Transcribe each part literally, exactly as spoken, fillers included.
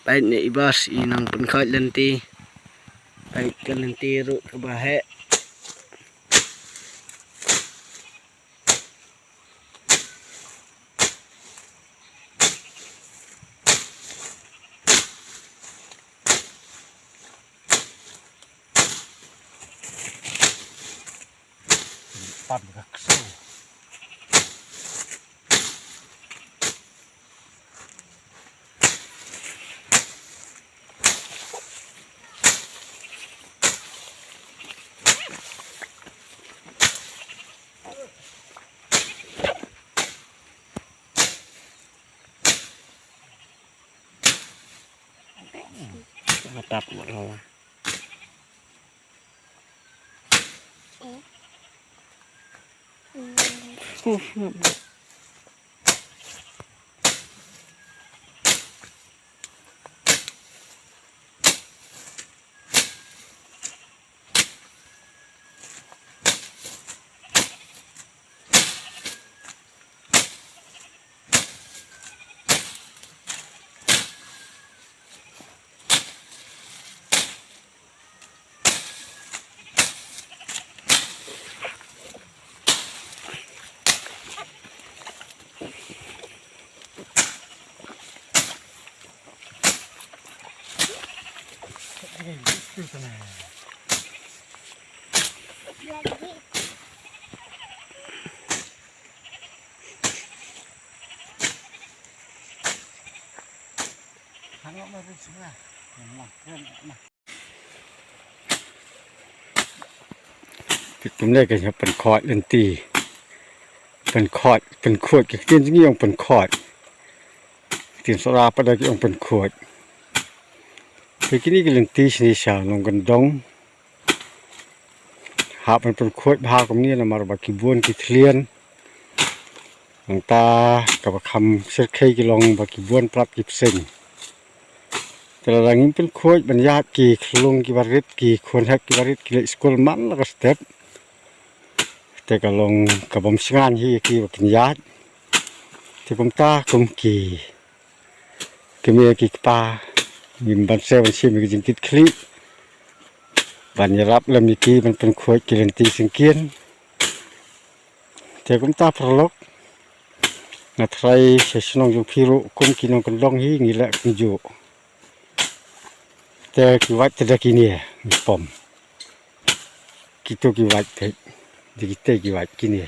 Peit ne i bas i nang pynkhoit lynti. Peit ka lynti ruh kaba heh. Tam ka ksew. Tap mo. Te kumne ka pynkhuid lynti. Pynkhuid, pynkhuid, ka ktien jong ngi ong pynkhuid. Ktien Sohra pat da ki ong pynkhuid. Te kine ki lynti shane sha Nongkyndong. Hap ban pynkhuid bha kumne namar ba ki bun ki thylliej. Nangta kaba kham shyrkhei ki long ba ki bun prap ki pseng. Te lada ngim pynkhuid ban ïaid ki khyllung kiba rit, ki khun hep kiba rit ki leit skul man la ka step. Te ka long ka bym shngaiñ hi ïa ki ba kin ïaid. Te kumta kum ki kmie ki kpa ngim banse ban shim ïa ki jingkit khlieh ban ïarap lem ïa ki ban pynkhuid ki lynti syngkien. Te kumta paralok, nga tharai sha shnong jong phi ruh kum ki nongkyndong hi ngi leh kumjuh. Te ki wait te da kine ngi pom. Kito ki wait te, da kite ki wait kine.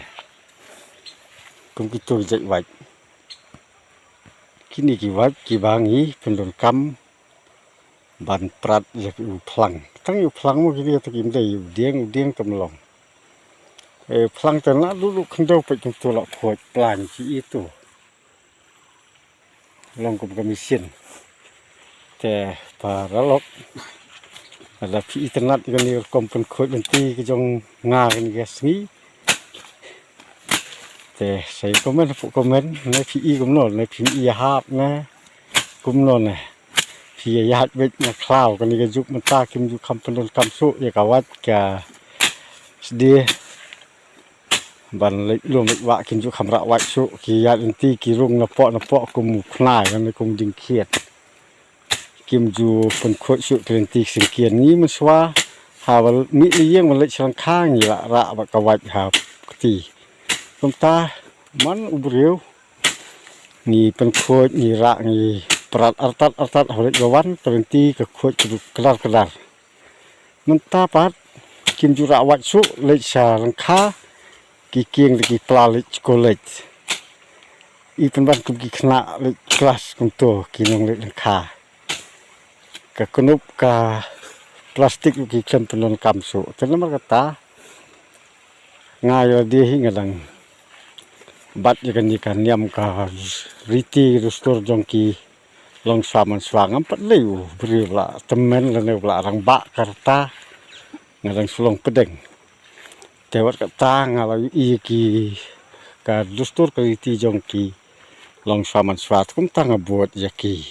Kum kito ki jait wait. Kine ki wait kiba ngi pyndonkam ban prat ïa ki u phlang. Tang ïa u phlang mo kine te kim dei u dieng, u dieng te mlong. E, phlang te na du du khyndew peit kumto la phuid plan ki itu. Long kum ka machine. Te paralok, lada phi itynnad ïa kane ka rukom pynkhuid lynti ka jong nga kane ka sngi. Te sa ïa comment hapoh comment ne phi i kumno ne phi i hap ne kumno ne. Phi ïa ïaid beit na khlaw kane ka juk mynta kim ju kham pyndonkam shuh ïa ka wait ka sdie. Ban leit lum leit wah kim ju kham rah wait shuh, ki ïaid lynti ki rung napoh napoh kum u khnai lane kum u diengkhiat. Kim ju pynkhuid shuh ki lynti ki syngkien. Ngi mynshuwa haba mih na ïing ban leit sha lyngkha ngi lah rah bad ka wait ha kti. Kumta man u briew ngi pynkhuid, ngi rah, ngi prat artat artat haba leit ba wan ka lynti ka khuid kdar kdar. Mynta pat kim ju rah wait shuh, leit sha lyngkha ki kieng da ki pla leit sha college. I pynban kum ki khynnah leit klas kumto ki nongleit lyngkha. Ka knup ka plastik ruh ki khlem pyndonkam shuh. Te namar kata nga ïa lade hi nga dang bat ïa kane ka niam ka riti dustur jong ki longshuwa manshuwa. Ngam pat lei u briew ba la tymmen lane ba la rangbah ka rta. Nga dang shu long pdeng. Te wat kata nga la ïohi ki ka dustur ka riti jong ki longshuwa manshuwa, te kumta nga bud ïa ki.